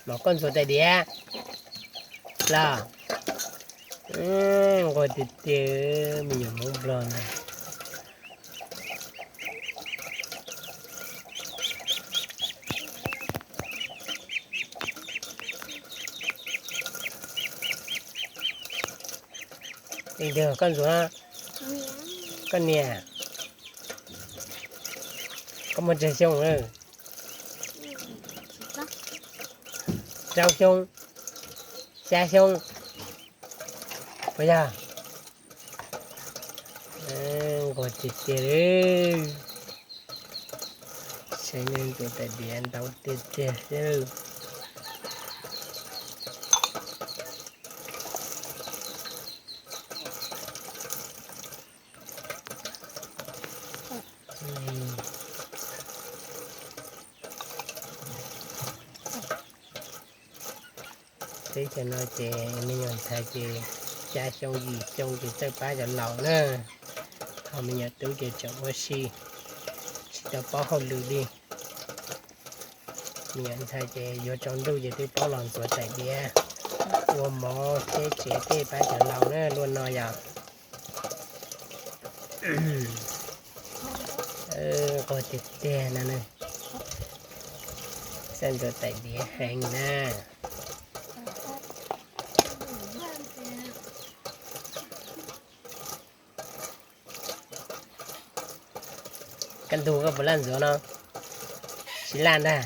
Mas koj ntxuav tais diav los? Nquag tiag tiag, me nyuam Hmoob Nplog na. Leej twg koj ntxuav? Koj niam. Koj muaj tsawg xyoo lawm? Rau xyoo, xya xyoo, puas yog? Nquag tiag tiag li. Saib nws tus tais diav ntau tiag tiag xwb. Teb chaws no ces me nyuam ntxhais ces xya xyoo yim xyoo ces txawj pab cov laus na, ho me nyuam tub ces tseem ua si, tsis tau paub hauj lwm li. Me nyuam ntxhais ces yuav tsaus ntuj ces twb paub los ntxuav tais diav, ua mov thiab tsev tej pab cov laus na, luaj no yog. Nquag tiag tiag no, txawj ntxuav tais diav heev na. Kaj ntug koj puas laj ntxuav no? Tsis laj ntag.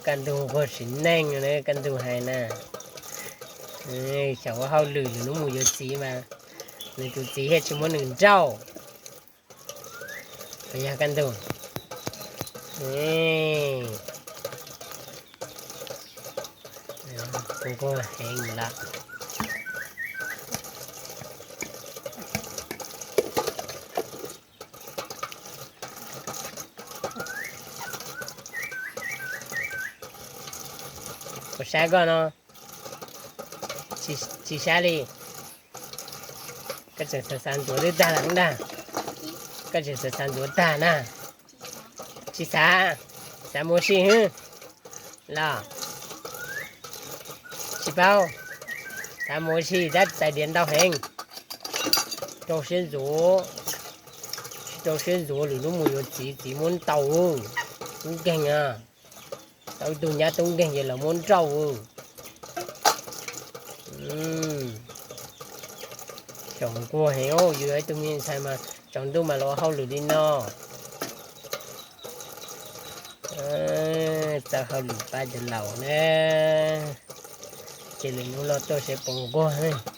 Kaj ntug nquag sim neej, kaj ntug hais na. Xyaum ua hauj lwm lwm hnub mus yuav txiv mas nws tus txiv thiaj tsis muab nws nrauj. Puas yog kaj ntug? Nquag heev lawm. Puas sab koj no? Tsis sab li. Koj tseem xav xav ntxuav twb tag lawm ntag. Koj tseem xav xav ntxuav tag na. Tsis xav, xav mus ua si hwb los? Tsis paub, xav mus ua si tab tais diav ntau heev. Rau siab ntxuav, tsis rau siab ntxuav lwm hnub mus yuav txiv, txiv muab nrauj. Tub nkeeg a, tau ib tug nyab tub nkeeg ces lawv muab nrauj. Xyaum nquag heev, yus yog ib tug me ntxhais mas tsaus ntuj mas los ua hauj lwm li no. Txawj hauj lwm pab cov laus na, ces lwm hnub los tuaj seb puas nquag.